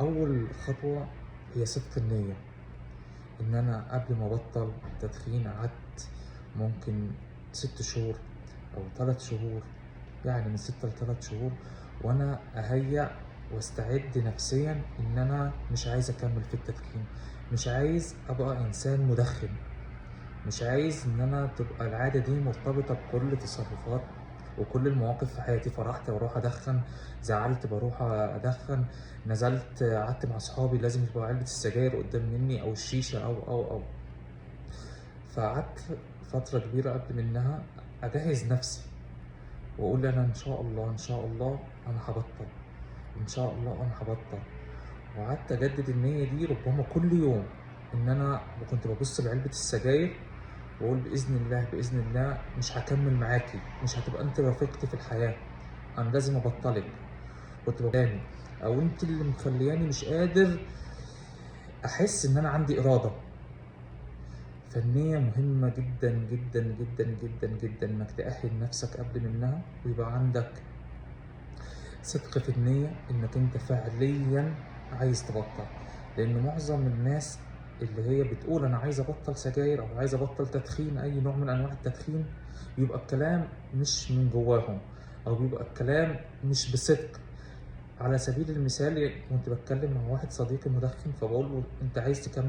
أول خطوة هي صدق النية. إن أنا قبل ما أبطل تدخين قعدت ممكن 6 شهور أو 3 شهور، يعني من 6 ل3 شهور، وأنا أهيأ واستعد نفسيا إن أنا مش عايز أكمل في التدخين، مش عايز أبقى إنسان مدخن، مش عايز إن أنا تبقى العادة دي مرتبطة بكل تصرفات وكل المواقف في حياتي. فرحت بروح أدخن، زعلت بروح أدخن، نزلت قعدت مع أصحابي لازم يبقى علبة السجاير قدام مني أو الشيشة أو أو أو. فقعدت فترة كبيرة قبل منها أجهز نفسي وأقول أنا إن شاء الله إن شاء الله أنا هبطل، إن شاء الله أنا هبطل. وقعدت أجدد النية دي ربما كل يوم، إن أنا كنت ببص لعلبة السجاير وأقول بإذن الله بإذن الله مش هكمل معاكي، مش هتبقى أنت رفيقتي في الحياة، أنا لازم أبطلك، كنت بقاني أو أنت اللي مخلياني مش قادر أحس إن أنا عندي إرادة. فالنية مهمة جدا جدا جدا جدا جدا، إنك تأهل نفسك قبل منها ويبقى عندك صدق في النية إنك أنت فعليا عايز تبطل. لأن معظم الناس اللي هي بتقول أنا عايز أبطل سجاير أو عايز أبطل تدخين، أي نوع من أنواع التدخين، بيبقى الكلام مش من جواهم أو بيبقى الكلام مش بصدق. على سبيل المثال كنت بتكلم مع واحد صديقي مدخن، فبقول له أنت عايز تكمل